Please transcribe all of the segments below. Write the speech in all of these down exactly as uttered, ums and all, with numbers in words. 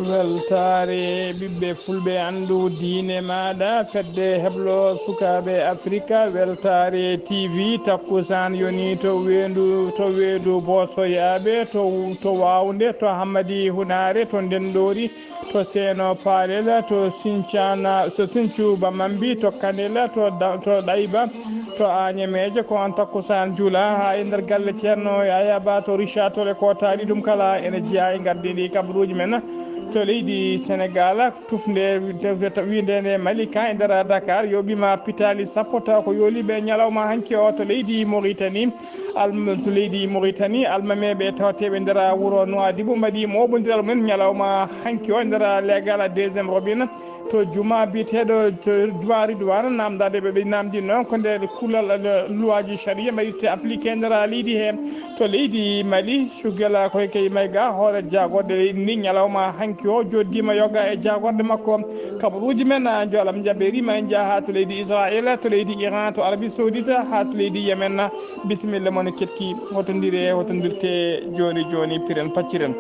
Weltaare ɓiɓɓe fulɓe, anndu diine maaɗa, fedde heblo sukaaɓe Afrika, weltaare T V, takkusaan yoni to weendu, to weendu Boosoyaaɓe, to, to Waawnde, to Hammadi Hunaare, to Ndenndoori, to Seeno Paalel, to Sincana, to Sincu Bamambi, to Kanel, to Da-, to Ɗayba, to Añameeje, ko on takkusaan juula haa e nder galle Ceerno Yaya Ba to Richard Toll e ko taari ɗum kala, ene jeyaa e ngardiiɗi kabaruuji men. To leydi Senegal, tufnde wiynde nde Malika e nder Dakar, yoɓiima pitaali sappo tawa ko yooliiɓe ñalawma hanki o. To leydi Mauritanie, al-, to leydi Mauritanie, almameeɓe tawateeɓe nder wuro Nouadhibou mbaɗi mooɓondiral mumen ñalawma hanki o e nder leegal deuxième robinet. To juma biyeteeɗo, to juma Ridwana, namdaade ɓe, ɓe namdi noon ko nder kulal, eh, luwaaji sharia mbaɗirte appliqué nder leydi he. To leydi Mali, Shugela Koykey Mayga, hoore jaagorɗe leydi ndi, ñalawma hanki o joddiima yoga e jaagorɗe makko. Kabaruuji men, ah, njoolam jabeeri ma en njaha haa to leydi Israel, to leydi Iran, to Arabie Saoudite, haa to leydi Yemen. Bisimilla mon keɗki, hotondire, hotondirte jooni jooni, piren pacciren.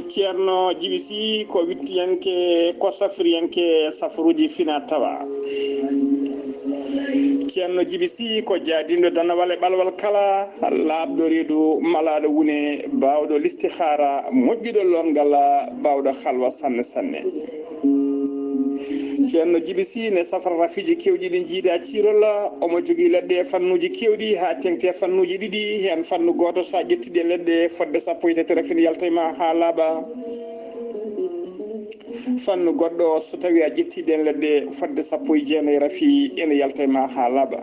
Ceerno Jibi Sy ko wittiyanke, ko safriyanke safruuji fina tawa. Ceerno Jibi Sy ko jaadinɗo danawal e ɓalwal kala, laaɓɗo reedu, malaaɗo wune, baawɗo listihaara, moƴƴuɗo lonngal, baawɗo halwa sanne sanne. Ceerno Jibi Sy ne safra rafiiji keewɗi ɗi njiida ciirol. Omo jogii leɗɗe e fannuuji keewɗi, haa teŋti e fannuuji ɗiɗi. Heen fannu gooto, so a ƴettii ɗeen leɗɗe fodde sappo e tati, rafi ne yalta e ma haa laaɓa. Fannu goɗɗo, so tawii a ƴettii ɗeen leɗɗe fodde sappo e jeenayi, rafi ene yalta e ma haa laaɓa.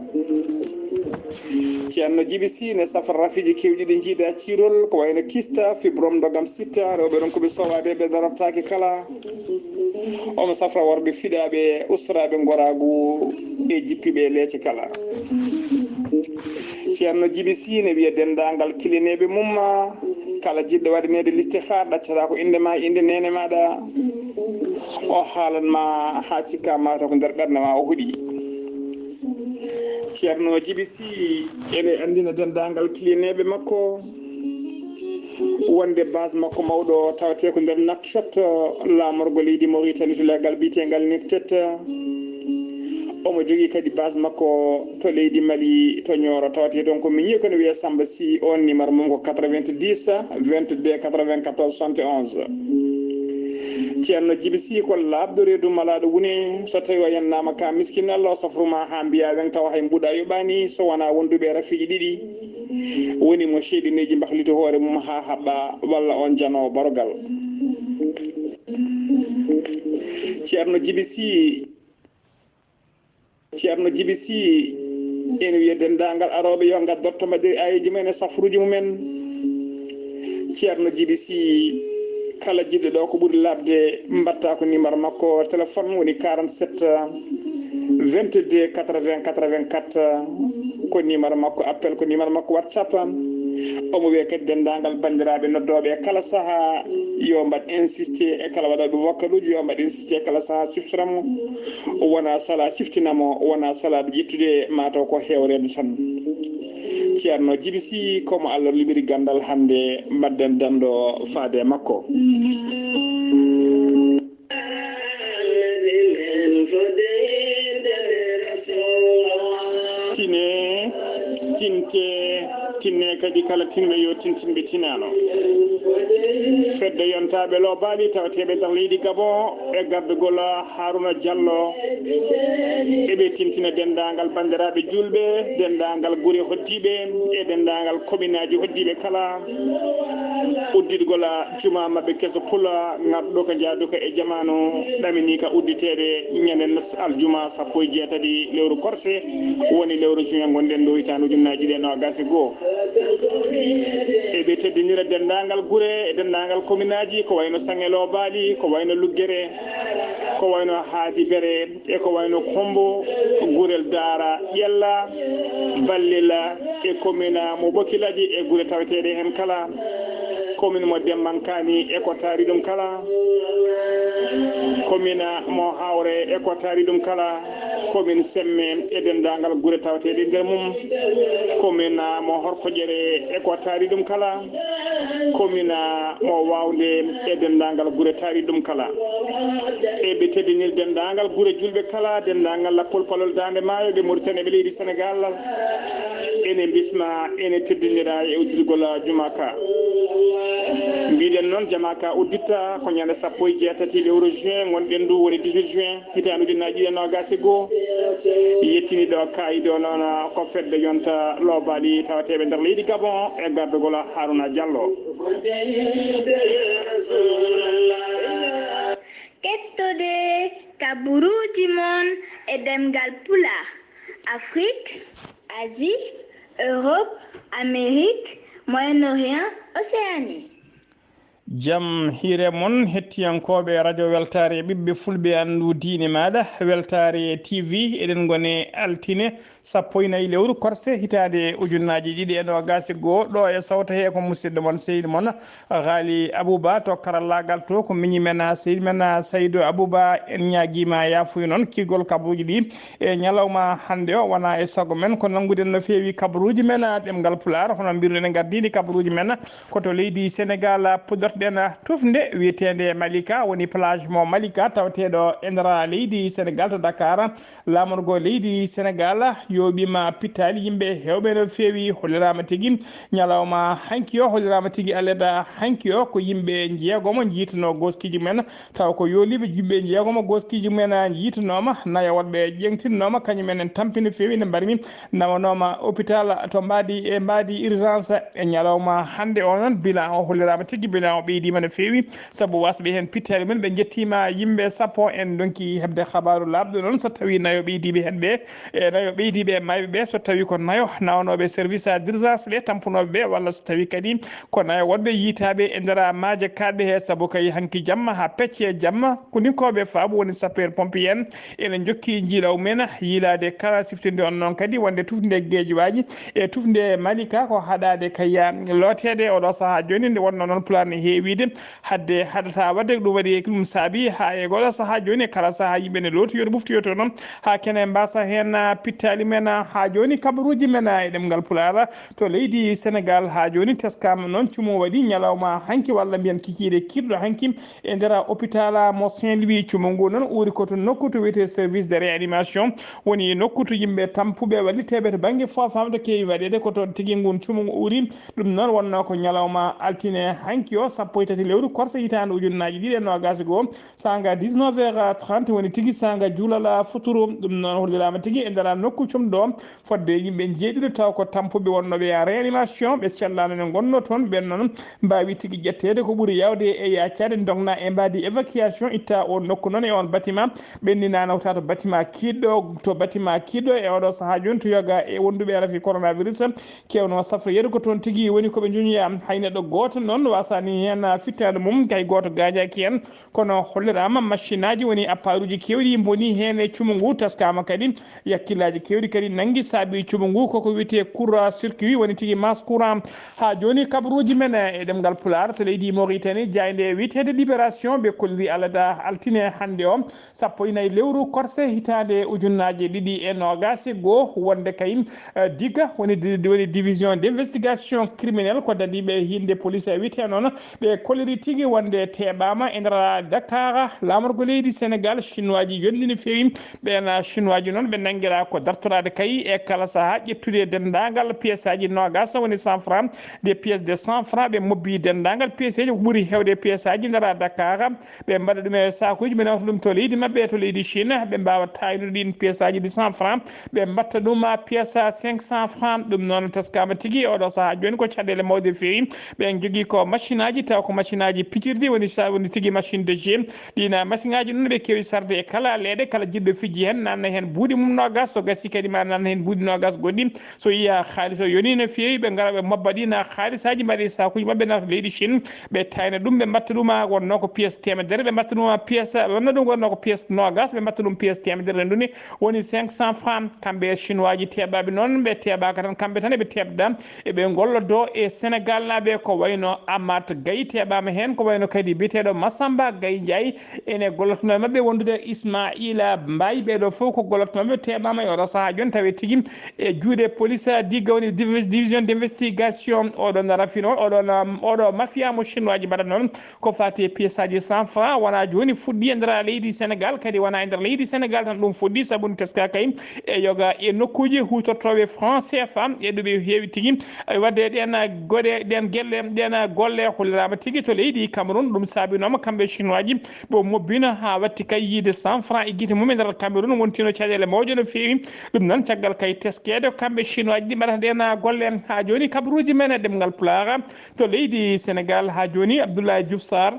Ceerno Jibi Sy ne safra rafiiji keewɗi ɗi njiida ciirol, ko wayno kista, fibrom, ndogam sitta, rewɓe ronkuɓe soowaade ɓe darortaake kala. Omo safra worɓe fiɗaaɓe, ustoraaɓe ngoraagu e jippiiɓe leece kala. Ceerno Jibi Sy ne wiya denndaangal kilineeɓe mum, kala jiɗɗo waɗaneede listihaar, ɗaccataa ko innde ma, innde neene maaɗa. O haalan ma haa cikka ma taw ko nder ɓernde ma o hoɗi. Ceerno Jibi Sy ene anndina denndaangal kilineeɓe makko wonde base makko mawɗo tawetee ko nder Nouakchott, laamorgo leydi Mauritanie to leggal biyeteengal Nektet. Omo jogii kadi base makko to leydi Mali, to Nioro, tawetee toon ko miñi, ko ne wiyee Samba Sy. Oon numéro mum ko quatre-vingt-dix, vingt-deux, quatre-vingt-quatorze, soixante et onze. Ceerno Jibi Sy ko laaɓɗo reedu, malaaɗo wune. So tawii o yennaama ka miskin Allah, o safru ma haa mbiyaa weŋ, tawa hay mbuɗa yoɓaani, so wonaa wonduɓe e rafiiji ɗiɗi. Woni mo seyɗineeji mbahliti hoore mum haa haɓɓa, walla oon janoowo barogal. Ceerno Jibi Sy, Ceerno Jibi Sy ene wiya denndaangal arooɓe yo ngaddoto mbaɗiri aayeeji mumen e safruuji mumen. Ceerno Jibi Sy, kala jiɗɗo ɗo ko ɓuri laaɓde, mbaɗta ko numéro makko téléphone woni quarante-sept, vingt-deux, quatre-vingts, quatre-vingt-quatre, ko numéro makko appel, ko numéro makko WhatsApp. Omo wiya kadi denndaangal banndiraaɓe noddooɓe e kala sahaa yo mbaɗ insisté, e kala waɗooɓe vocaluuji yo mbaɗ insisté e kala sahaa siftora mo. Wona sala siftina mo, wona sala ɓe ƴettude, mataw ko hewreede tan. Ceerno Jibi Sy, ko mo Allah luɓiri ganndal, hannde mbaɗden danndo faade e makko. Tine, tinte, tinne kadi kala tinɓe yo tintinɓe tinaano. Fedde yontaaɓe loobaali tawateeɓe nder leydi Gabon e gardugol Haruna Diallo. Eɓe tintina denndaangal banndiraaɓe juulɓe, denndaangal gure hoddiiɓe e denndaangal kominaaji hoddiiɓe kala. Udditgol juma maɓɓe keso pula ŋarɗo ka jaaduka e jamaanu, ɗamini ka udditeede ñande nas-, aljuma sappo e jeetati lewru korse, woni lewru juin ngonɗen ɗo, hitaande ujunnaaji ɗiɗi e noogaas e goo. Eɓe teddinira denndaangal gure e denndaangal kominaaji, ko wayno Saŋe Loobaali, ko wayno Luggere, ko wayno Haadi Bere, e ko wayno Kombo, Gurel Daara Ƴella, Ballila, e commune mo Bokilaji, e gure taweteeɗe heen kala, commune mo Dembankani, e ko taari ɗum kala, commune mo Hawre, e ko taari ɗum kala, commune Semme, e denndaangal gure taweteeɗe nder mum, commune mo Horkoƴere, e ko taari ɗum kala, commune mo Wawnde, e denndaangal gure taari ɗum kala. E ɓe teddinir denndaangal gure julɓe kala, denndaangal lappol palol Daande Maayo, ɓe Mauritanie, ɓe leydi Senegal. Ene bisma, ene teddinira e udditgol juma ka. Mbiɗen noon, jama ka udditta ko ñande sappo e jeetati lewru juin, ngonɗen ndu woni dix-huit juin, hitaande ujunnaji ɗiɗi e noogaas e goo. Yettini ɗo kaayido noon ko fedde yonta loobaali tawateeɓe nder leydi Gabon e gardugol Haruna Diallo. Kettode kaburuuji mon e ɗemngal Pulaar, Afrik, Asie, Europe, Amérique, Moyen-Orient, Océanie. Jam hiire mon, hettiyankooɓe radio Weltaare ɓiɓɓe fulɓe, anndu diine maaɗa, Weltaare T V. Eɗen ngoni altine sappo e nayi lewru korse, hitaande ujunnaaji ɗiɗi e noogaas e goo. Ɗo e sawta he ko musidɗo mon, sehil mon, Ghali Abouba. To karallaagal to ko miñi men, sehil men, Saydou Abouba. En ñaagiima yaafuya noon, kiirgol kabaruuji ɗi e ñalawma hannde o wonaa e sago men, ko nanngude no feewi kabaruuji men ɗemngal Pulaar, hono mbiruɗen e ngardiindi kabaruuji men. Ko to leydi Senegal puɗɗortoɗen tufnde wiyeteende Malika, woni plage mo Malika, tawateeɗo e nder leydi Senegal, to Dakar. Laamorgo leydi Senegal yooɓiima pittaali yimɓe heewɓe no feewi. Holliraama tigi ñalawma hanki o, holliraama tigi aleda hanki o, ko yimɓe njeegomo njiitunoo gooskiiji men, taw ko yooliiɓe yimɓe njeegomo gooskiiji men njiitunooma, nayo woɗɓe ƴeeŋtinnooma, kañum en en tampi no feewi, nde mbarmi nawanooma hôpital to mbaadi, e mbaadi urgence e ñalawma hannde o. Noon bilan o holliraama tigi, bilan o ɓeydiima no feewi, sabu wasɓe heen pittaali men ɓe njettiima yimɓe sappo. En ndonki heɓde habaaru laaɓɗo noon, so tawii nayo ɓeydiiɓe heen ɓe, e nayo ɓeydiiɓe e maayɓe ɓe, so tawii ko nayo nawanooɓe service d'urgence ɓe tampunooɓe ɓe, walla so tawii kadi ko nayo woɗɓe yiytaaɓe e nder maaje kaaɗɗe he, sabu kay hanki jamma haa pecce jamma, koninkooɓe faabu woni sapeur pompier en ene njokki njiilaw men yiilaade kala siftinde on noon kadi wonde tufnde Geejuwaaji e tufnde Malika ko haɗaade kay looteede oɗo sahaa jooni, nde wonnoo noon pulaar ne heewiide hadde haɗata waɗde. Ɗum waɗi ɗum saabi haa e oɗo sahaa jooni, kala sahaa yimɓe ne looti, yo ɓuftu, yo to noon haa kene mbasa heen pittaali men. Haa jooni kabaruuji men e ɗemngal Pulaar to leydi Senegal haa jooni teskaama noon. Cumu waɗi ñalawma hanki, walla mbiyen kikiiɗe kiirɗo hanki e nder hôpital mo Saint-Louis. Cumu ngu noon uuri ko to nokku to wiyetee service de réanimation, woni nokku to yimɓe tampuɓe walliteeɓe to bannge fof famde keewi waɗeede, ko toon tigi ngun cumu ngu uuri. Ɗum noon wonnoo ko ñalawma altine hanki o, sappo e tati lewru korse, hitaande ujunnaaji ɗiɗi e noogaas e goo, saanga dix-neuf heures trente woni tigi saanga juulal futuro. Ɗum noon holliraama tigi e nder nokku cum ɗo fodde yimɓe njeeɗiɗo, taw ko tampuɓe wonnooɓe e réanimation, ɓe cellaano ne ngonnoo toon. Ɓeen noon mbaawi tigi ƴetteede ko ɓuri yaawde e yaacaade, ndogna e mbaadi évacuation, itta oon nokku noon e oon bâtiment. Ɓenni na nawta to bâtiment kiiɗɗo, to bâtiment kiiɗɗo e oɗo sahaa jooni to yoga e wonduɓe rafi coronavirus. Kewnoo safroyeede ko toon tigi woni ko ɓe njoñoya. Hay neɗɗo gooto noon wasaani heen fittaandu mum, hay gooto gaañaaki heen. Kono holliraama machinaaji woni apparuuji keewɗi mboni heen e cumu ngu, taskaama kadi yakkillaaji keewɗi kadi nanngi saabi cumu ngu, koko wiyetee court circuit, woni tigi masse courant. Haa jooni kabaruuji men e ɗemngal Pulaar to leydi Mauritanie, jaaynde wiyeteende Libération, ɓe kolliri alada altine hannde o, sappo e nayi lewru korse, hitaande ujunnaaje ɗiɗi e noogaas e goo, wonde kay, eh, diga woni di-, woni division d'investigation criminelle, ko dadiiɓe hinnde police wiyetee noon, ɓe kolliri tigi wonde teɓaama e nder Dakar, laamorgo leydi Senegal, Chinoiaji yonɗi no feewi. Ɓeen Chinoiaji noon ɓe nanngiraa ko dartoraade kay e kala sahaa ƴettude denndaangal pièce aji noogaas, woni cent francs, des pièces de cent francs. Ɓe mobbi denndaangal pièce eji, ko ɓuri heewde pièce aji ndara Dakar, ɓe mbaɗa ɗum e saakuuji, ɓe nawta ɗum to leydi maɓɓe, to leydi Chine, ɓe mbaawa taaynude ɗiin pièce aji ɗi cent francs, ɓe mbaɗta ɗum pièce cinq cent francs. Ɗum noon taskaama tigi e oɗo sahaa jooni ko caɗeele mawɗe feewi. Ɓe njogii ko machinaaji taw ko machine aji pijirɗi woni sa woni tigi machine de jeu. Ɗina machine aji noon ɓe kewi sarde e kala leeɗe, kala jiɗɗo fijji heen nanna heen buuɗi mum nogas, so gasi kadi ma nanna heen buuɗi nogas goɗɗi. So yiya haalis o yoni no feewi, ɓe ngara ɓe mobba ɗina haalisaji mbaɗe sakuji maɓɓe nata leydi Chine, ɓe tayna ɗum, ɓe mbatta ɗum a wonno ko pièce temedere, ɓe mbatta ɗum a pièce, wonno ɗum wonno ko pièce nogas, ɓe mbatta ɗum pièce temedere rennduni, woni cinq cents francs. Kamɓe e chinois ji teɓaɓe noon, ɓe teɓaka tan kamɓe tan eɓe teɓda, eɓe ngollodo e Sénégal naɓe, ko wayno Amat Gaye teɓama heen, ko wayno kadi biyeteɗo Massamba Gaye Ndiaye, ene gollotono e maɓɓe wondude Ismaila Mbaye. Ɓeɗo fof ko gollotonoɓe teɓama e oɗo saaha joni tawi tigi e juuɗe police digga woni divi- division d'investigation. Oɗon rafino oɗon, um, oɗo mafia mo chinois ji mbaɗata noon ko fati e pièce aji cent francs, wona joni fuɗɗi e nder leydi Sénégal, kadi wona e nder leydi Sénégal tan ɗum fuɗɗi, sabu ne teska kay e yoga e nokkuji hutortoɓe franc C F A e ɗuɓe heewi tigi. Ay, wadde ɗen, uh, goɗe ɗen gelle ɗen, uh, golle hollirama tigi to leydi Cameroun. Ɗum saabinoma kamɓe chinois ji ɓe mobbino ha watti kay yiide cent francs e gite mum e nder Cameroun, wontino caɗele mawƴe no feewi. Ɗum noon caggal kay teskede kamɓe chinois ji ɗi mbaɗata ɗen golle. Ha joni kabaruji men e ɗemngal Pulaar to leydi Sénégal, ha joni Abdoulaye Diouf Sarr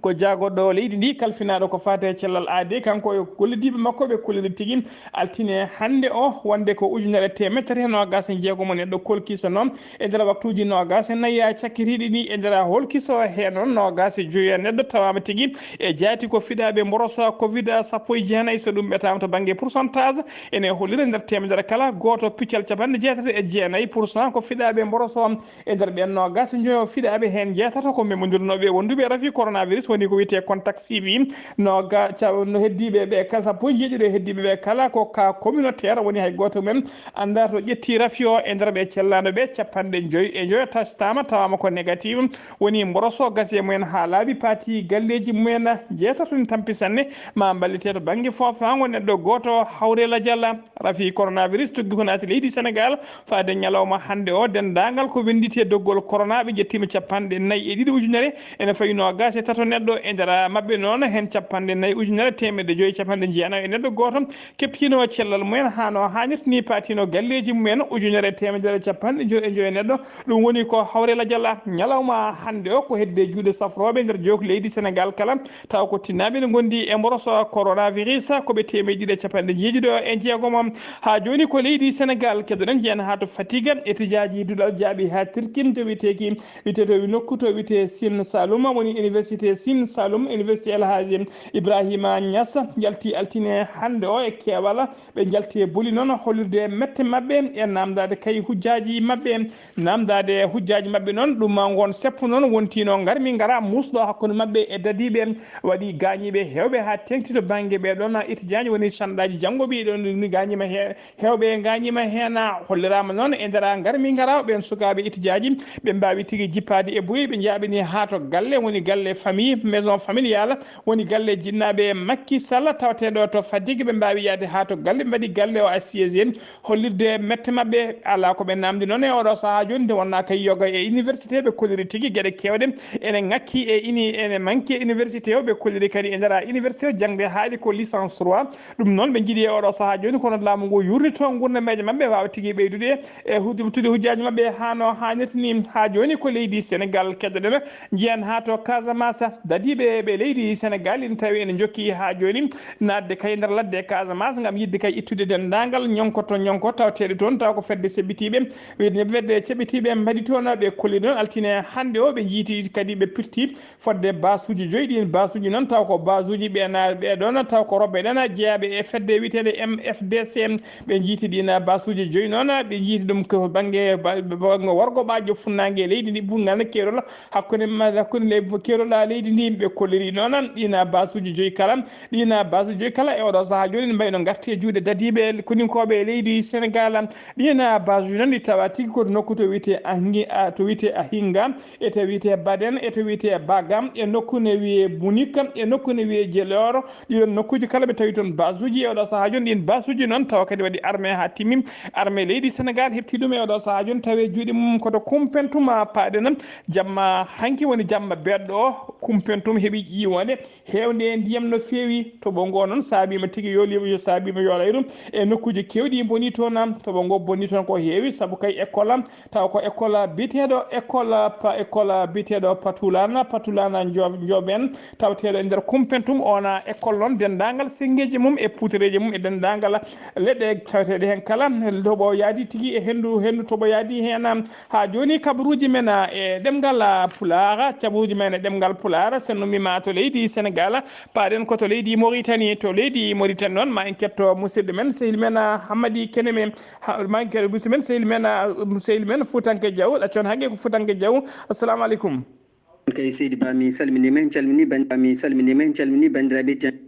ko jaagoɗo leydi ndi, kalfinaɗo ko fate e cellal aade, kanko e gollidiɓe makko ɓe kolliri tigi altine hannde o, wonde ko ujunere teemedere e noogas e jeegom o neɗɗo kolkisono e nder waktuuji noogas e nayi cakkitiiɗi ɗi. E nder holkiso he noon noogas e joyi e neɗɗo tawaama tigi e jaati ko fiɗaaɓe mboroso covid sappo e jeenayi. So ɗum ɓetaama to bannge pourcentage, ene hollira nder teemedere kala gooto piccal capanɗe jeetati e jeenayi pour cent ko fiɗaaɓe mboroso. E nder ɓen noogas e joyo fiɗaaɓe heen jeetato ko memondirnooɓe e wonduɓe rafi coronavirus, woni ko wiyetee contact suivi. Nooga ca- no heddiiɓe ɓe kala, sappo e jeeɗiɗo heddiiɓe ɓe kala ko ka communautaire, woni hay gooto men anndaa to ƴetti rafi o. E nder ɓe cellaano ɓe capanɗe joyi e joyo testaama, tawaama ko négatif, woni mboroso gasi e mumen haa laaɓi, paati galleeji mumen jeetato ne tampi sanne, ma mballite to bannge foofaango neɗɗo gooto hawre lajal. Rafi coronavirus tuggi ko naati leydi Sénégal faade ñalawma hannde o. Denndaangal ko winnditi e doggol corona ɓe ƴettiima capanɗe nayi e ɗiɗi ujunere, ene fawi noogas e tato neɗɗo. E nder maɓɓe noon, heen capanɗe nayi ujunere teemedde joyi capanɗe jeenayi e neɗɗo gooto keɓtiino cellal mumen haa no haanirta ni, paatiino galleeji mumen ujunere e teemedere capanɗe joyi e joyi neɗɗo. Ɗum woni ko hawre lajal ñalawma hannde o, ko hedde juuɗe safrooɓe nder jook leydi Sénégal kala, taw ko tinnaɓe ne gondi e mboroso coronavirus, ko ɓe teemeɗe ɗiɗi e capanɗe jeeɗiɗo e jeegom. Ha joni ko leydi Sénégal kedoɗen, jeyan ha to Fatick, étudiaji duɗal jaaɓi ha Tirki to witeki, witeto nokku to wite Sine Saloum, woni université Sine Saloum, université El Hadji Ibrahima Niass, jalti altine hannde o e keewal. Ɓe jalti e boli noon hollirde mette maɓɓe e namdade kay hujjaji maɓɓe. Namdade hujjaji maɓɓe noon, ɗum ma ngon seppo noon wonti noon ngarmi ngara musɗo hakkunde maɓɓe e dadiɓe, waɗi gañiɓe hewɓe ha tengti to banggue ɓe ɗon étudiant ji, woni sanɗaji janngo ɓe ɗon ni gañima he hewɓe gañima hen. Hollirama noon e nder ngarmi ngara ɓen sukaɓe étudiant ji ɓe mbawi tigi jippade e buy, ɓe jaɓini ha to galle, woni galle famille, maison familiale, woni galle jinnaɓe Macky Sall tawateɗo to Fatick, ɓe mbawi yaade ha to galle, ɓe mbaɗi galle o assiégé. Hollirde mette maɓɓe, ala ko ɓe namdi noon e oɗo saha joni, nde wonna kay yoga e université ɓe kolliri tigi gueɗe kewɗe ene ngakki e ini ene manki e université o. Ɓe kolliri kadi e nder université o jangde haaɗi ko licence trois. Ɗum noon ɓe jiiɗi e oɗo saha joni kono laamu ngu yurnito gurnameje maɓɓe wawa tigi ɓeydude e huddude hujjaji maɓɓe hano hannirta ni. Ha joni ko leydi Sénégal keddoɗen, jiyan ha to Casamance. Dadiɓe ɓe leydi Sénégal ina tawi ene jokki ha joni natde kay nder ladde Casamance ngam yidde kay ittude denndaangal ñonkoto ñonko tawteeɗe toon, taw ko fedde seɓɓitiiɓe, wiyde fedde seɓɓitiiɓe mbaɗi toon, ɓe kolli noon altine hannde o, ɓe njiiti kadi ɓe pirti fodde basuuji joyi. Ɗiin basuuji noon taw ko basuuji ɓe na-, ɓe ɗoon taw ko rewɓe ɗon jeeyaaɓe e fedde wiyeteende M F D C, ɓe njiiti ɗiin basuuji joyi noon, ɓe njiiti ɗum ko bannge ba-, bannge worgo ɓaajo funnaange leydi ndi, bunngal keerol hakkunde ma-, hakkunde le-, keerol leydi ndi. Ɓe kolliri noon ɗiin basuuji joyi kala. Ɗiin basuuji joyi kala e oɗo saha jooni ne mbayno ngarti e juuɗe dadiiɓe koninkooɓe e leydi Sénégal. Ɗiin basuuji noon ɗi tawa tigi ko to nokku to wiyetee Ahingi-, a, to wiyetee Ahinga, e to wiyetee Baden, e to wiyetee Bagam, e nokku ne wiyee Bunik, e nokku ne wiyee Jelor. Ɗiɗon nokkuuji kala ɓe tawi toon basuuji e oɗo saha jooni. Ɗiin basuuji noon tawa kadi waɗi armée ha timmi. Armée leydi Sénégal heɓti ɗum e oɗo saha jooni tawi e juuɗe mum ko to Kumpentum paaɗen. Jamma hanki woni jamma beɗɗo o. Pentum heɓi ƴiiwonde heewnde e ndiyam no feewi. Toɓo ngo noon saabiima tigi yooliima, yo saabiima yoolay ɗum e nokkuuji keewɗi boni toon. Toɓo ngo bonni toon ko heewi, sabu kay école am, taw ko école biyeteeɗo école pa-, école biyeteeɗo Patulana, Patulana Njo-, Njoɓen, tawateeɗo e nder Kumpentum. Ona école noon, denndaangal senngeeji mum e puutereeji mum e denndaangal leɗɗe tawateeɗe heen kala, toɓo yaadi tigi e henndu, henndu toɓo yaadi heen. Haa jooni, kabaruuji men, a, e ɗemngal, a, Pulaar, kabaruuji men e ɗemngal Pulaar, so en ummiima to leydi Senegaal, paaɗen ko to leydi Moritani. To leydi Moritani noon, ma en ketto musidɗo men, sehil men, a, Hammadi Keneme. Ha, ma en ketto musidɗo men, sehil men, a, sehil men Fuutanke Jaw, ɗaccon hakke ko Fuutanke Jaw. Assalamu aleykum. Kay seydi Ba, mi salminiima, en calminii banndiraaɓe, mi salminiima, en calminii banndiraaɓe ten.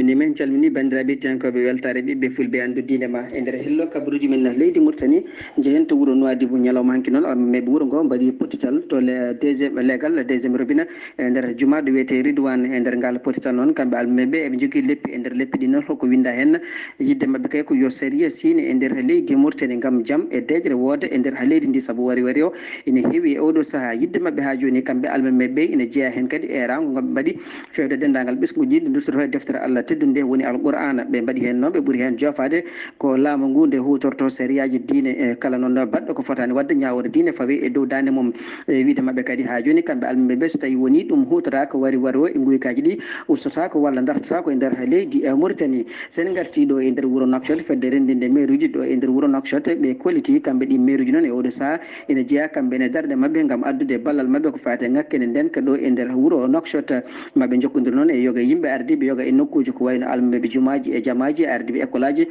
Ni men calmini banndiraaɓe tenkooɓe weltaare ɓiɓɓe fulɓe anndu diine ma e nder hello kabaruuji men leydi Mauritanie. Njehen to wuro Nouadhibou ñalawma hanki noon, almameeɓe wuro ngo mbaɗi pottital to le deuxième, leegal deuxième robinet e nder jumaa ɗo wiyetee Ridwan. E nder ngal pottital noon, kamɓe almameeɓe eɓe njogii leppi, e nder leppi ɗi noon holko winnda heen? Yidde maɓɓe kay ko yo sariya siine e nder leydi Mauritanie ngam jam e deeƴre wooda e nder leydi ndi, sabu wari wari o ina heewi e oɗo sahaa. Yidde maɓɓe haa jooni kamɓe almameeɓe ɓe ina jeyaa heen kadi e rawngo ngo ɓe mbaɗi feewde denndaangal ɓesnguuji ɗi nduttoto e deftere Allah teddunde, woni Alqur'aana. Ɓe mbaɗi heen noon, ɓe ɓuri heen joofaade ko laamu ngu nde huutorto sariyaaji diine, e kala noon baɗɗo ko fotaani waɗde ñaawoore diine fawi e dow daande mum. E wiyde maɓɓe kadi, haa jooni kamɓe almameeɓe ɓe, so tawii wonii ɗum huutoraaka wari wari o e nguykaaji ɗi, ustotaako walla dartotaako e nder leydi, e Mauritanie. So en ngartii ɗo e nder wuro Nouakchott, fedde renndinde meeruuji ɗo e nder wuro Nouakchott, ɓe kolliti kamɓe ɗi meeruuji noon e oɗo sahaa ina jeyaa kamɓe ne darnde maɓɓe ngam addude ballal maɓɓe ko faati e ŋakkere ndeenka ɗo e nder wuro Nouakchott. Maɓe njokkondir noon e yoga yimɓe ardiiɓe yoga e nokkuuji ko wayno almameeɓe jumaaji e jamaaji, ardiiɓe ekolaaji,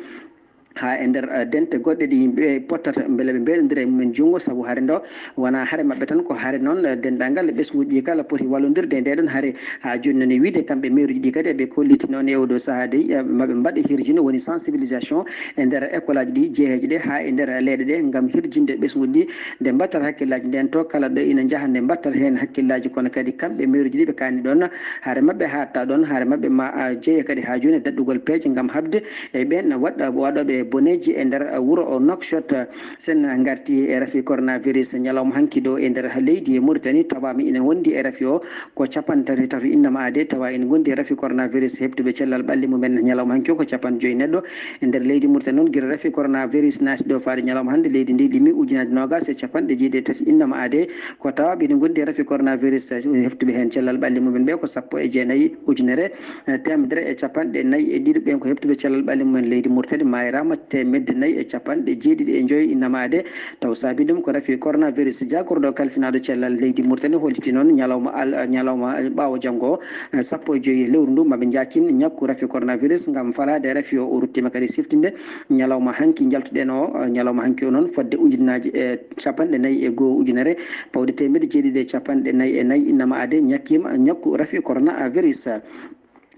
haa e nder, eh, dente goɗɗe ɗe yimɓe pottata mbele ɓe mbeelondira e mumen junngo, sabu hare ndo wonaa hare maɓɓe tan, ko hare noon, eh, denndaangal ɓesnguuji ɗi kala poti wallondirde e ndee ɗoon hare. Haa jooni noon e wiyde kamɓe meeruuji ɗi kadi eɓe kolliti noon e oɗo sahaa dey, eh, maɓe mbaɗ hirjino woni sensibilisation e nder ekolaaji ɗi, jeeheeji ɗe haa e nder leyɗe ɗe ngam hirjinde ɓesnguuji ɗi nde mbattata hakkillaaji ndeen to kala ɗo ina njaha nde mbattata heen hakkillaaji. Kono kadi kamɓe meeruuji ɗi ɓe kaani ɗoon hare maɓɓe haaɗta ɗoon, hare maɓɓe ma, a, jeeya kadi haa jooni e daɗɗugol peeje ngam haɓde e ɓeen waɗ-, waɗooɓe boneeji e nder wuro o Nouakchott. So en ngartii e rafi coronavirus ñalawma hanki ɗo e nder leydi e Mauritanie, tawaama ina wondi e rafi o ko capanɗe tati tato innama aade, tawa ina ngondi e rafi coronavirus heɓtuɓe cellal ɓalli mumen ñalawma hanki o ko capanɗe joyi neɗɗo. E nder leydi Mauritanie noon, gila rafi coronavirus naati ɗo faade ñalawma hannde, leydi ndi limi ujunaaji noogaas e capanɗe jeeɗiɗi e tati innama aade ko tawaaɓe ina ngondi e rafi coronavirus, heɓtuɓe heen cellal ɓalli mumen ɓe ko sappo e jeenayi ujunere, eh, teemedere e capanɗe nayi e ɗiɗo. Ɓeen ko heɓtuɓe cellal ɓalli mumen leydi Mauritanie, maayraama teemedde nayi e capanɗe jeeɗiɗi e joyi innama aade. Taw saabi ɗum ko rafi coronavirus. Jagorɗo kalfinaaɗo cellal leydi Mauritanie holliti noon ñalawma al-, ñalawma ɓaawo janngo, eh, sappo e joyi lewru ndu, maɓe njaacin ñakku rafi coronavirus ngam falaade rafi o. O ruttiima kadi siftinde ñalawma hanki njaltuɗen o, eh, ñalawma hanki o noon fodde ujunnaaji e capanɗe nayi e goo ujunere pawɗe teemedde jeeɗiɗi e capanɗe nayi e nayi innama aade ñakkiima ñakku rafi coronavirus.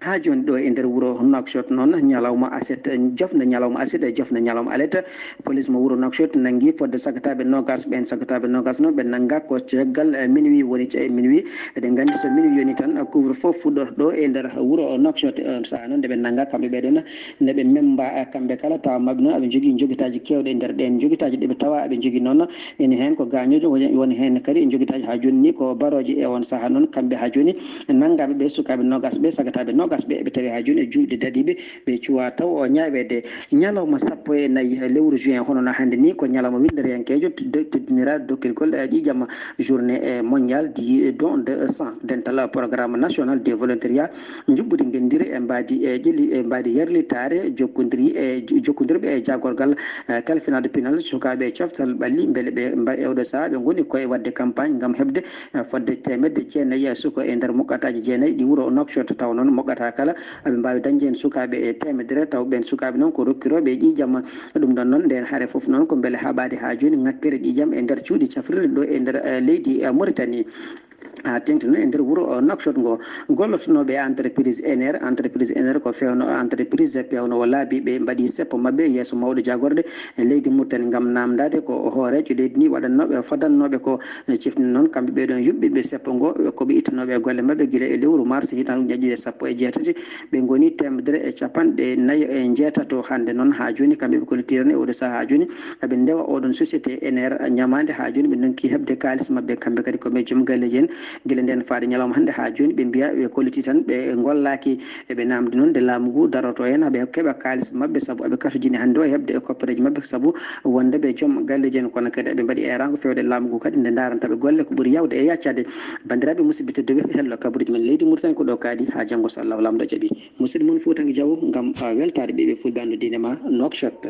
Haa jooni ɗo e nder wuro Nouakchott noon, ñalawma aset, jofnde ñalawma aset e jofnde ñalawma alet, police mo wuro Nouakchott nanngi fodde sagataaɓe noogaas. Ɓeen sagataaɓe noogaas noon, ɓe nannga ko caggal, eh, minuit, woni ca-, minuit. Eɗen nganndi so minuit yoni tan, couvre-feu fuɗɗoto ɗo e nder wuro Nouakchott. E on sahaa noon, nde ɓe nannga kamɓe ɓee ɗoon, nde ɓe memba, eh, kamɓe kala, tawa maɓɓe noon aɓe njogii njogitaaji keewɗi e nder ɗeen njogitaaji ɗe ɓe tawa aɓe njogii noon. Ene heen ko gaañoojo, woni, woni heen kadi e njogitaaji haa jooni ni ko barooje. E on sahaa noon, kamɓe haa jooni nanngaaɓe ɓe, sukaaɓe noogaas ɓe, sagataaɓe noogaas ɓe, eɓe tawi haa jooni e juuɗe dadiiɓe, ɓe cuwaa taw o ñaaweede. Ñalawma sappo e nayi lewru juin, hono no hannde ni, ko ñalawma winndere yankeejo teddo-, teddiniraaɗo dokkirgol, eh, ƴiiƴam, journée, eh, mondiale du don de sang. Dental programme national de volontariat njuɓɓudi ngenndire e mbaadi, e ƴeli, e mbaadi yarlitaare jokkondiri e jo-, jokkondirɓe e jaagorgal, e kalfinaaɗo pinal sukaaɓe e coftal ɓalli, mbele ɓe mba-, e oɗo sahaa ɓe ngoni koye waɗde campagne ngam heɓde, e, fodde teemedde jeenayi e suka e nder muqataaji jeenayi ɗi wuro Nouakchott. Taw noon muqataa kala aɓe mbaawi dañde heen sukaaɓe e teemedere, taw ɓeen sukaaɓe noon ko rokkirooɓe e ƴiiƴam. Ɗum ɗoon noon, ndeen hare fof noon ko mbele haɓaade haa jooni ŋakkere ƴiiƴam e nder cuuɗi cafrirɗi ɗo e nder, e, leydi, e, Mauritanie. Ha tengti noon e nder wuro Nouakchott ngo. Gollotonooɓe e entreprise Ener, entreprise Ener ko fewno entreprise pewnoowo laabi, ɓe mbaɗi seppo maɓɓe yeeso mawɗo jaagorɗe e leydi Mauritanie ngam naamndaade ko hooreejo leydi ndi waɗannooɓe, fodannooɓe ko. E cifti noon kamɓe ɓee ɗoon yuɓɓinɓe seppo ngo, ko ɓe ittanooɓe e golle maɓɓe gila e lewru mars hitaande ujunnaji ɗiɗi e sappo e jeetati. Ɓe ngoni teemedere e capanɗe nayo e njeetato hannde noon. Haa jooni kamɓe ɓe kollitirani e oɗo sahaa haa jooni. Eɓe ndewa oɗon société Ener ñamaande haa jooni ɓe ndonki heɓde kaalis maɓɓe kamɓe kadi ko ɓe joom galleeji en. Gila ndeen faade ñalawma hannde haa jooni ɓe mbiya ɓe kolliti tan ɓe ngollaaki. Eɓe naamndi noon nde laamu ngu daroto heen haa ɓe keɓa kaalis maɓɓe sabu eɓe katojini hannde o e heɓde e koppereeji maɓɓe sabu wonde ɓe joom galleeji en kono kadi eɓe mbaɗi eeraango feewde laamu ngu kadi nde ndaaranta ɓe golle ko ɓuri yawde e yaccade. Banndiraaɓe musidɓe tedduɓe hello kabaruuji men leydi Mauritanie ko ɗo kaadi haa janngo so Allahu Laamɗo jaɓi. Musidɗo mon Fuutanke Jaw ngam weltaade ɓiɓɓe fulɓe anndu diine ma Nouakchott.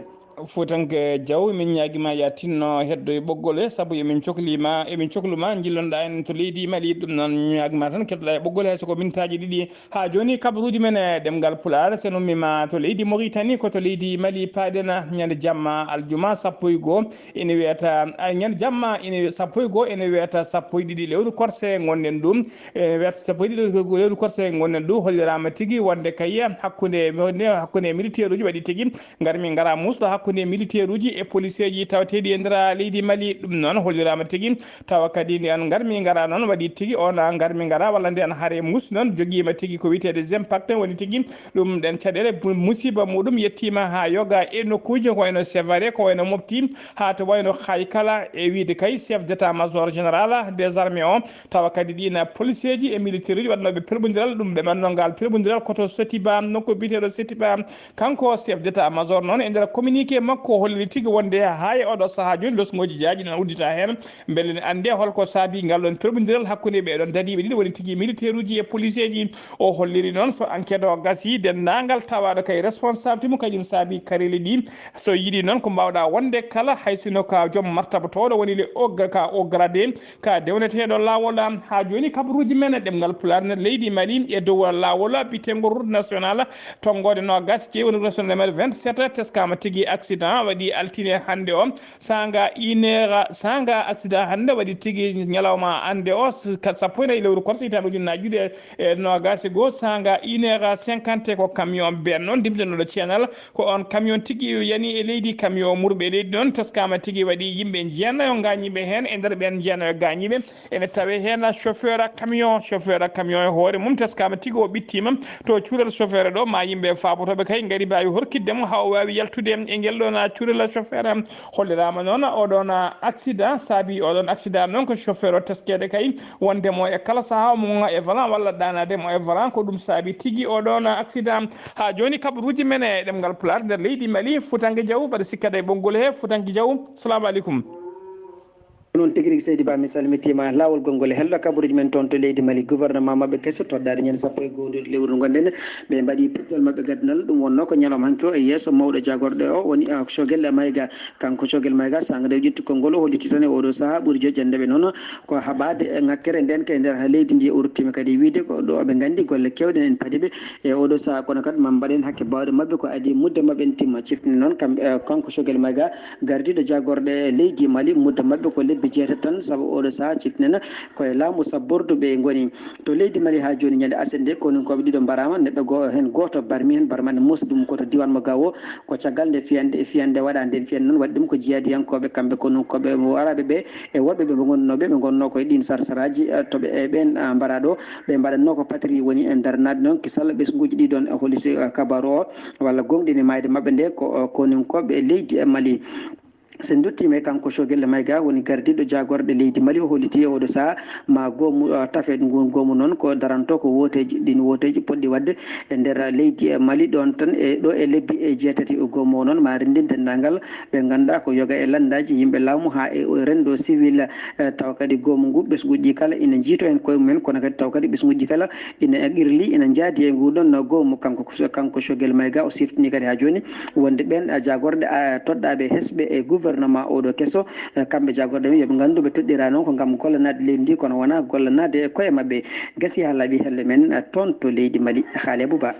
Fuutanke Jaw, min ñaagima ya tinno heddo e ɓoggol he, sabu emin coklima, emin cokluma jillonɗa en to leydi Mali. Ɗum noon ñaagima tan keddoɗa e ɓoggol he, soko mintaaji ɗiɗi. Haa jooni kabaruuji men e ɗemngal Pulaar, sen ummima to leydi Mauritanie, ko to leydi Mali paaɗen ñande jamma aljuma sappo e goo, ene wiyata, a, ñande jamma ene sappo e goo, ene wiyata sappo e ɗiɗi lewru korse ngonɗen ɗum. Ene wiyata sappo e ɗiɗi lewru korse ngonɗen ɗum, holliraama tigi wonde kay hakkunde, hakkunde militeeruuji waɗi tigi ngarmi ngara musɗo hakkunde militeeruuji e poliseeji tawateeɗi e nder leydi Mali. Ɗum noon holliraama tigi, tawa kadi nde an ngarmi ngara noon waɗi tigi on a ngarmi ngara walla nde an hare musɗi noon jogiima tigi ko wiyeteede impact woni tigi ɗum ɗen caɗeele bu-, musiba muɗum yettiima haa yoga e nokkuuji ko wayno Sévaré, ko wayno Mopti, haa to wayno Haykala e wiyde kay chef d'état-major général des armées o, tawa kadi ɗiin poliseeji e militeeruuji waɗnooɓe pelɓondiral, ɗum ɓe mbaɗnoo ngal pelɓondiral ko to Sotiba, nokku biyeteeɗo Sotiba. Kanko chef d'état-major noon e nder communiqué makko o holliri tigi wonde haa e oɗo sahaa jooni losngooji jaaƴi ina uddita heen. Mbele ne anndee holko saabii ngal ɗoon pelɓondiral hakkunde ɓee ɗoon dadiiɓe ɗiɗi woni tigi militeeruuji e poliseeji. O holliri noon so enquête o gasii denndaangal tawaaɗo kay responsabilité mum kañum saabii kareeli ɗi. So yiɗi noon ko mbaawɗa wonde kala hay sino ka joom martaba towɗo woni le haut gra-, ka haut gradé, ka dewneteeɗo laawol am. Haa jooni kabaruuji men e ɗemngal Pulaar nder leydi Mali e dow laawol biyeteengo route nationale tonngoode noogaas e joy woni route nationale numéro vingt-sept teskaama tigi accident waɗi altine hannde o. Saanga une heure, saanga accident hannde waɗi tigi ñalawma hannde o, s-, ka sappo e nayi lewru korse hitaande ujunnaaji ɗiɗi e noogaas e goo, saanga une heure cinquante ko camion ben noon dimdenoɗo ceenal. Ko on camion tigi yani e leydi, camion murɓe e leydi noon teskaama tigi waɗi yimɓe jeenayo gaañiiɓe heen, e nder ɓeen jeenayo gaañiiɓe ene tawe heen chauffeur camion, chauffeur camion e hoore mum teskaama tigi o ɓittiima to cuural chauffeur ɗo, ma yimɓe faabotooɓe kay ngari mbaawi horkitde mo haa o waawi yaltude e ngel ɗoon cuural chauffeur. Holliraama noon oɗoon accident, saabi oɗoon accident noon ko chauffeur o teskeede kay wonde mo e kala sahaa omo ŋoŋa e volant walla ɗaanaade mo e volant, ko ɗum saabi tigi oɗoon accident. Haa jooni kabaruuji men e ɗemngal Pulaar nder leydi Mali, Fuutanke Jaw, mbaɗa sikkata e ɓoggol he, Fuutanke Jaw, salaamu aleykum. Noon tigi rigi seydi Ba, mi salmitiima. Laawol gonngol e hello kabaruuji men toon to leydi Mali, gouvernement maɓɓe keso toɗɗaade ñande sappo e goo ndu lewru ndu ngonɗen, ɓe mbaɗi puttol maɓɓe gaddunal. Ɗum wonnoo ko ñalawma hanki o e yeeso mawɗo jaagorɗe o woni, ah, Choguel Maïga. Kanko Choguel Maïga, saanga nde o ƴetti konngol o holliti tan e oɗo sahaa ɓuri joƴƴande ɓe noon ko haɓaade e ŋakkere nden kay nder leydi ndi. O ruttiima kadi wiyde ko ɗo ɓe nganndi golle keewɗe ene padi ɓe e oɗo sahaa, kono kadi ma mbaɗen hakke baawɗe maɓɓe ko adii mudde maɓɓe ene timma. Ciftini noon kam, eh, kanko Choguel Maïga, gardiiɗo jaagorɗe leydi Mali, mudde maɓɓe ko lebbi jeetati tan, sabu oɗo sahaa ciftinen ko e laamu sabbordu ɓe ngoni. To leydi Mali haa jooni ñande aset nde, koninkooɓe ɗiɗo mbaraama, neɗɗo goo-, heen gooto barmi heen, barmande muusde ɗum ko to diiwaan mo Gao, ko caggal nde fiyande, fiyande waɗaa nden. Fiyande noon waɗi ɗum ko jihaadiyankooɓe, kamɓe koninkooɓe mo Araaɓe ɓe e woɗɓe ɓe ngonnooɓe, ɓe ngonnoo koye ɗiin sarsaraaji, eh, to ɓe, e ɓeen, ah, mbaraa ɗo, ɓe mbaɗatnoo ko patrie woni e darnaade noon kisal ɓesnguuji ɗi ɗoon, eh, holliti, eh, kabaaru o, walla gooŋɗini maayde maɓɓe nde ko, eh, koninkooɓe leydi e Mali. So en nduttiima e kanko Choguel Maïga woni gardiiɗo jaagorɗe leydi Mali, o holliti e oɗo sahaa ma goomu, uh, tafeede ngun goomu noon ko daranto ko wooteeji, ɗin wooteeji poɗɗi waɗde e nder leydi e Mali ɗoon tan e ɗo e lebbi e jeetati. O goomu o noon ma renndin denndaangal ɓe ngannduɗaa ko yoga e lanndaaji, yimɓe laamu haa e o renndo civil, eh, tawa kadi goomu ngu ɓesnguuji kala ina njiitoo heen koye mumen, kono kadi tawa kadi ɓesnguuji kala ina qirli, ina njaadi e ngu ɗoon goomu. Kanko, kanko Choguel Maïga o siftini kadi haa jooni wonde ɓeen, a, jaagorɗe, a, toɗɗaaɓe hesɓe e gouvernement oɗo keso, e, kamɓe jaagorɗe ɓe, yo ɓe nganndu ɓe toɗɗiraano ko ngam gollanaade leydi ndi, kono wonaa gollanaade e koye maɓɓe. Gasi haa laaɓi helle men, a, toon to leydi Mali. Haale Bouba.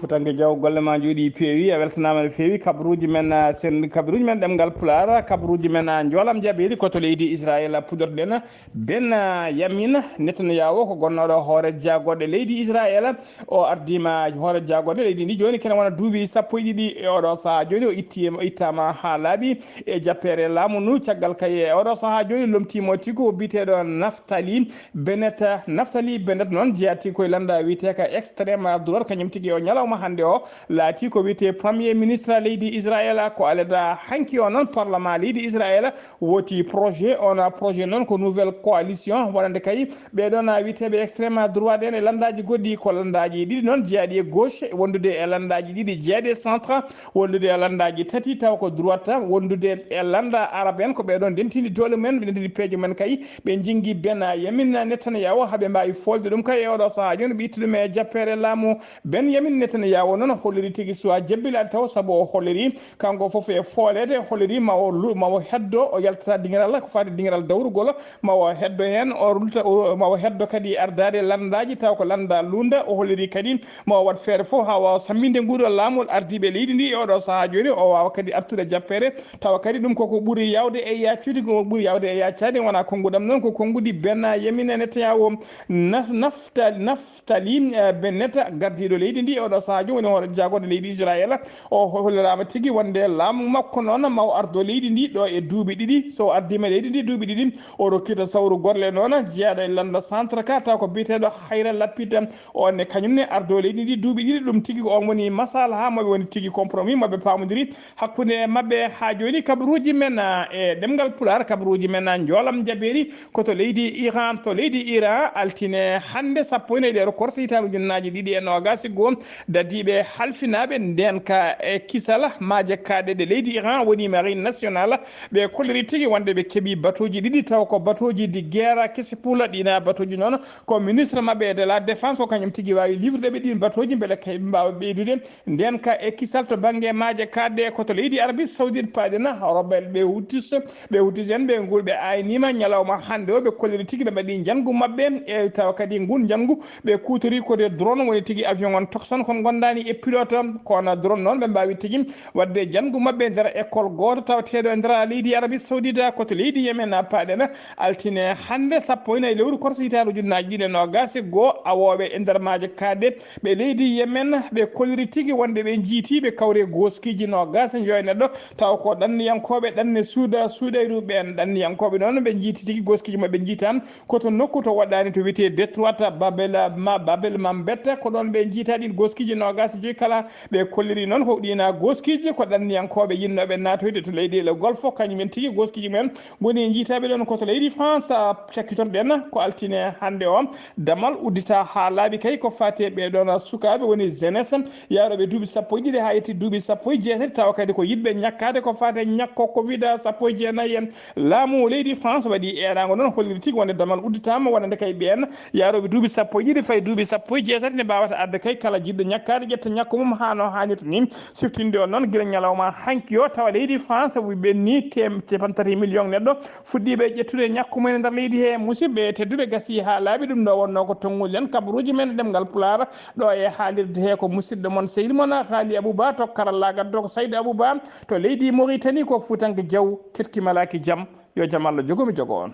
Futanke Jaw, golle ma njooɗi peewi, a weltanaama no feewi. Kabaruuji men, ah, sen, kabaruuji men ɗemngal Pulaar, kabaruuji men, ah, njoolam jabeeli ko to leydi Israel puɗɗorɗen. Ben, ah, Yamin Netanyahu ko gonnooɗo hoore jaagorɗe leydi Israel. O ardiima hoore jaagorɗe leydi ndi jooni kene wona duuɓi sappo e ɗiɗi e oɗo sahaa jooni. O itti, o ittaama haa laaɓi e jappeere laamu ndu. Caggal kay e oɗo sahaa jooni lomtiima o tigi ko biyeteeɗo Naftali Bennett. Naftali Bennett noon jeyaa tigi koye lannda wiyeteeka extrême droite, kañum tigi o ñalawma hannde o laati ko wiyetee premier ministre leydi Israel. Ko aleda hanki o noon parlement leydi Israel wooti projet, on projet noon ko nouvelle coalition, wonande kay ɓeɗon wiyeteeɓe extrême droite en e lanndaaji goɗɗi, ko lanndaaji ɗiɗi noon jeyaaɗi e gauche, wondude e lanndaaji ɗiɗi jeyaaɗi e centre, wondude e lanndaaji tati taw ko droite, wondude e lannda arabe en. Ko ɓeɗon ndentini doole mumen, ɓe ndentini peeje mumen kay, ɓe njingi Ben Yamin Netanyahu haa ɓe mbaawi foolde ɗum kay e oɗo sahaa jooni ɓe itti ɗum e jappeere laamu. Ben Yamin Netanyahu noon holliri tigi suwa jebbilaade taw, sabu o holliri kanko fof e fooleede, holliri ma o lu-, ma o heddo, o yaltata diŋiral ko faati diŋiral dawrugol, ma o heddo heen, o rulta, o, ma o heddo kadi ardaade lanndaaji taw ko lannda lunnda. O holliri kadi ma o waɗ feere fof haa waawa samminde nguuɗo laamu ardiiɓe leydi ndi e oɗo sahaa jooni, o waawa kadi artude jappeere, tawa kadi ɗum koko ɓuri yaawde e yaacude, ko ɓuri yaawde e yaacaade, wona konnguɗam noon, ko konnguɗi Ben Yamin Netanyahu. Naf-, Nafta-, Naftali, eh, Bennett, gardiiɗo leydi ndi e oɗo sahaa jooni woni hoore jaagorɗe leydi Israel. O holliraama tigi wonde laamu makko noon ma o ardo leydi ndi ɗo e duuɓi ɗiɗi. So o ardiima leydi ndi duuɓi ɗiɗi, o rokkita sawru golle noon jeyaaɗo e lannda centre ka, taw ko biyeteeɗo Hayra Lapid. On ne kañum ne ardo leydi ndi duuɓi ɗiɗi, ɗum tigi ko on woni masalaha maɓɓe, woni tigi compromis maɓɓe paamodiri hakkunde maɓɓe haa jooni. Kabaruuji men, ah, e ɗemngal Pulaar, kabaruuji men, ah, njoolam jabeeri ko to leydi Iran. To leydi Iran, altine hannde sappo e nayi lewru korse hitaande ujunnaaji ɗiɗi e noogaas e goo, dadiiɓe halfinaaɓe ndeenka e kisal maaje kaaɗe ɗe leydi Iran woni marine nationale, ɓe kolliri tigi wonde ɓe keɓi batooji ɗiɗi taw ko batooji de guerre kese pula. Ɗina batooji noon ko ministre maɓɓe de la défense ko kañum tigi waawi liwrude ɓe ɗin batooji mbele kay ɓe mbaawa ɓeydude ndeenka e kisal. To bannge maaje kaaɗe ko to leydi Arabie Saoudite paaɗen, rebelle ɓe Houthis, ɓe Houthis en ɓe nguur ɓe aynima ñalawma hannde o, ɓe kolliri tigi ɓe mbaɗi njanngu maɓɓe e tawa kadi ngun njanngu ɓe kuutori ko de drone woni tigi avion on toksan kon gondaani e pilote. Kono drone noon ɓe mbaawi tigi waɗde njanngu maɓɓe e nder école gooto tawateeɗo e nder leydi Arabie Saoudite ko to leydi Yemen paaɗen. Altine hannde sappo e nayi lewru korse hitaande ujunnaaji ɗiɗi e noogaas e goo, awooɓe e nder maaje kaaɗe ɓe leydi Yemen ɓe kolliri tigi wonde ɓe njiiti ɓe kawri e gooskiiji noogaas e njoyo neɗɗo, taw ko ɗanniyankooɓe ɗanne suuda suudayru ɓeen. Ɗanniyankooɓe noon ɓe njiiti tigi gooskiiji maɓɓe njiitaan ko to nokku to waɗaani to wiyetee Detroit Babel ma Babel Mambet, ko ɗoon ɓe njiita ɗiin gooskiiji noogaas e joyi kala. Ɓe kolliri noon ko ɗiina gooskiiji ko ɗanniyankooɓe yinnooɓe naatoyde to leyɗeele Golfo, kañum en tigi gooskiiji mumen ngoni njiitaaɓe ɗoon ko to leydi France. Cakkitorɗen ko altine hannde o, damal uddita haa laaɓi kay ko faati e ɓee ɗoon sukaaɓe woni jeunesse, yaarooɓe duuɓi sappo e ɗiɗi haa yetti duuɓi sappo e jeetati, tawa kadi ko yiɗɓe ñakkaade ko faati e ñakko covid sappo e jeenayi en. Laamu leydi France waɗi eeraango noon, holliri tigi wonde damal udditaama, wonande kay ɓeen yaarooɓe duuɓi sappo e ɗiɗi fayi duuɓi sappo e jeetati ne mbaawata arde kay kala jiɗɗo ñakkaade ƴetta ñakku mum haa no haanirta ni. Siftinde on noon gila ñalawma hanki o, tawa leydi France wi ɓenni tem-, cappanɗe tati million neɗɗo fuɗɗiiɓe ƴettude ñakku mumen e nder leydi he. Musidɓe tedduɓe, gasi haa laaɓi, ɗum ɗo wonno ko tonngol en kabaruuji men e ɗemngal Pulaar ɗo e haalirde he ko musidɗo mon sehil mon Haali Abouba, to karallaagal to ko Saydu Abouba, to leydi Mauritanie ko Fuutanke Jaw. Ketki malaaki jam, yo jam Allah jogo mi jogo on.